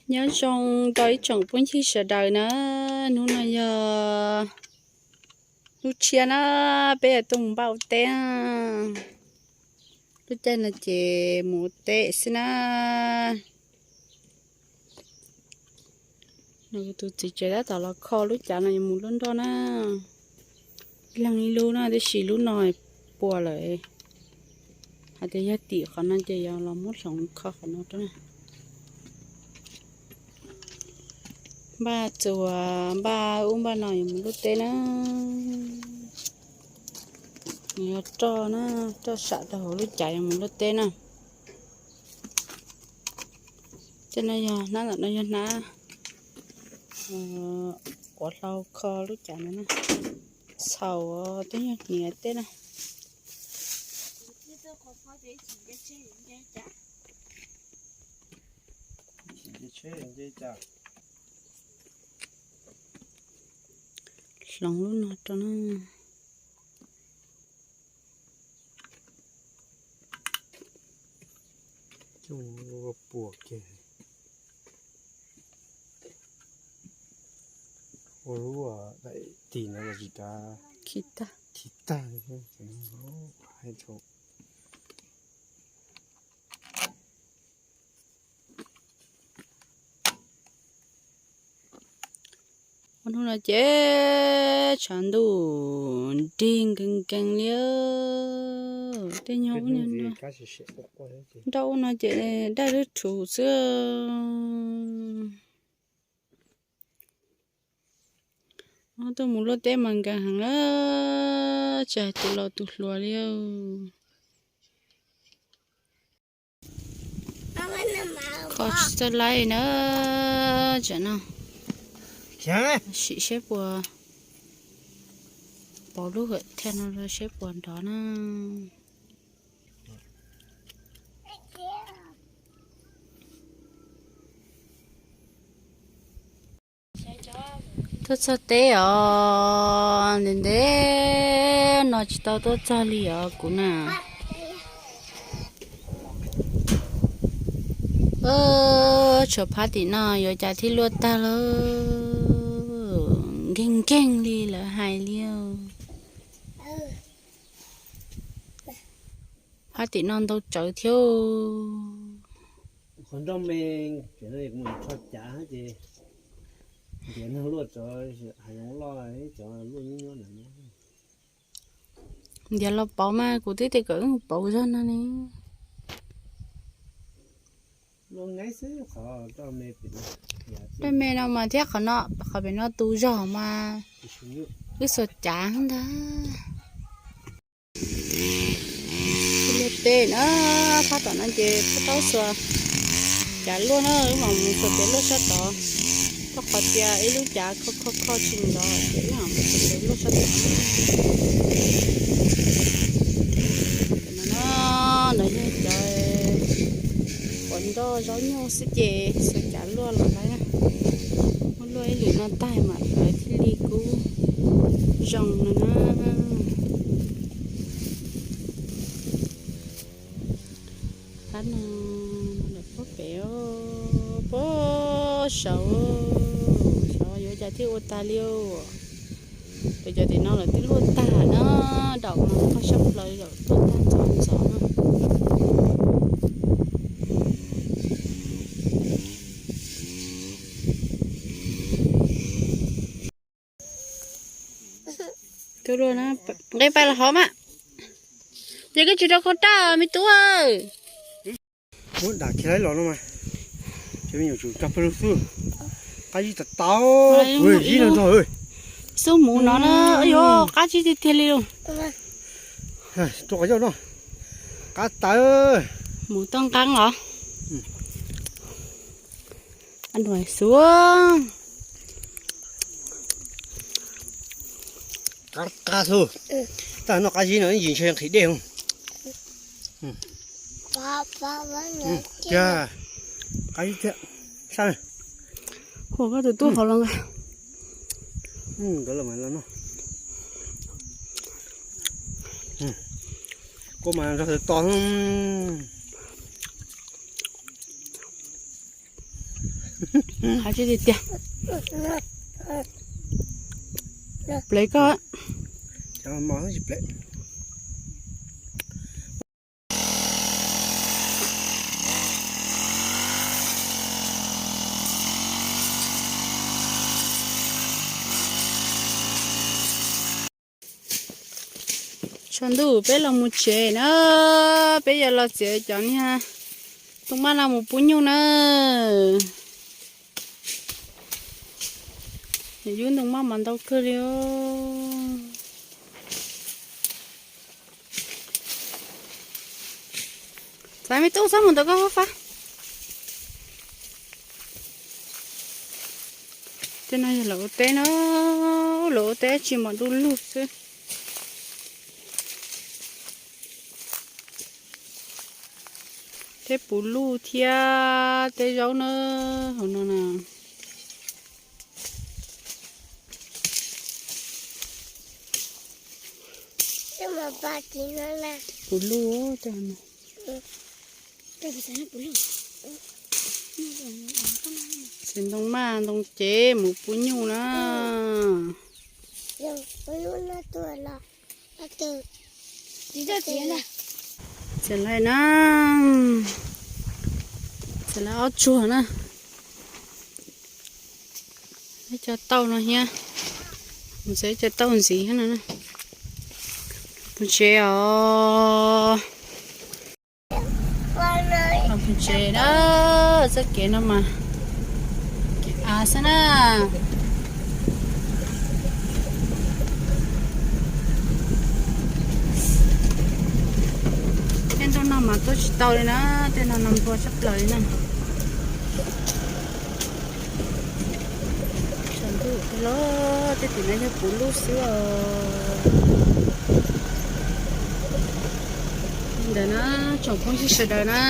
Nyob zoo rau ib tsoom phooj ywg sawv daws na, hnub no yog hnub tshiab na, peb yuav tuaj mus npaj ua teb na. Lub caij no ces mus ua teb xwb na. Tus txiv tsev tab tom los kho lub cav no yuav mus luaj nroj na. Ib leeg ib lub na, tab sis lub no puas lawm. Hais tias yog tim qhov no ces yog los muab hloov kho qhov no rau na. Npaj txuas npaj ub npaj no yuav mus luaj teb na. Nws yog roj na, roj sam rau hauv lub cav yuav mus luaj teb na. Tej no yog hnab, ntawm no yog hnab uas hlau kho lub cav no na. Txhaum twb yog hniav teb na. Hloov lub no rau na. Puas kiag ua lub daim tis no los tsis kav, khi tag, khi tag li. Hnub no ces tshav ntuj nrig nkees nkees li. Tej nyuag ub, nroj ub no ces daj lub rhuv xwb. Tuaj mus luaj teb mas nkees heev na, tsis hais tus laus tus hluas li. Kho tsis txawj laij na, tsam no sim seb puas pauv lub hawm thiaj no seb puas nrov na. Tuaj txog teb os, ntev ntev no tsis tau tuaj txog li os kuv na. Tshuav phab tim no yuav cas thiaj luaj tag lawm, nkeeg nkeeg li lawv hais li. Phab tim no ntau tsawv thiab. Qhov nroj me, ces kuv mus rho cav ces ntiav no luaj, cov hav zoov loj, cov luaj nyob nyob ntawm no. Ntiav los pauv mas kuv twb tias kom wb pauv zog no ne. Nroj me no mas thiab qhov no, qhov pem no tu zog mas wb xuas cav ntag. Luaj teb na, phab tom no ces peb tau xuas cav luaj na, wb mam mus xuas pem luaj sab tod. Rau qhov tias ib lub cav kho kho kho tsis nrov ces wb mam mus xuas pem luaj sab tod. No, no yog cov quav nroj zaub nyuj xwb ces xuas cav luaj los lawm na. Muab luaj ib lwm no tag mam lawv thiaj li kub zoo no na. Qab no lawm puag pem, puag saud, saud yuav cas thiaj ua tag li. Pem cov tim no lawm twb luaj tag na, daum mas qoj sab plaws lawm luaj tag ntxov ntxov na. Nqe pais los hov mas, yog koj tsis rau khau raj me tub. Muab dam kiag los no mas, cov me nyuam tsum cog pawg lug xwb. Qab zib tas tas, kuv zib no nrog. Xub mus no na, yog qab zib tiag tiag li lus. Tua qhov yaj no, qab tas. Mus toj nqeeb los. Xuav qab qab xwb. Tag noj qab zib no ib yim ntshe nqhis dej. Qab zib thiab, sab. Hu koj tus tub hov los nqa. Nkawd los mas los noj. Kua mas nrog tos. Hais tiag tiag. Plev koj. Tsaus ntuj peb los mus tsev na, peb yuav los txiav cov niag ntoo maj no mus pub nyuj na. Yus ntoo maj mas ntau kawg li. Xav me tub, xab mus ntawm koj fab fab. Tej no yog lawv ua teb na, lawv ua teb tsis mam du lug xwb. Teb puv luj thiab teb zaub na, hauv no na. Puv luj tej no. Txiav ntoo maj ntoo cev mus pub nyuj na. Txiav lawm na, txiav lawm ob tsuag na. Ib co tauj no thiab, mus txiav ib co tauj ntxiv thiab no. Pus tsev os. Pus tsev na, txoj kev no mas kev av xwb na. Tej ntuj no mas tuaj tsis tau li na, tej no no nplua tshaj plaws li na. Tsaus ntuj los tej tim no yog puv luj xwb os. Ntawd na, tsoom phooj ywg sawv daws na.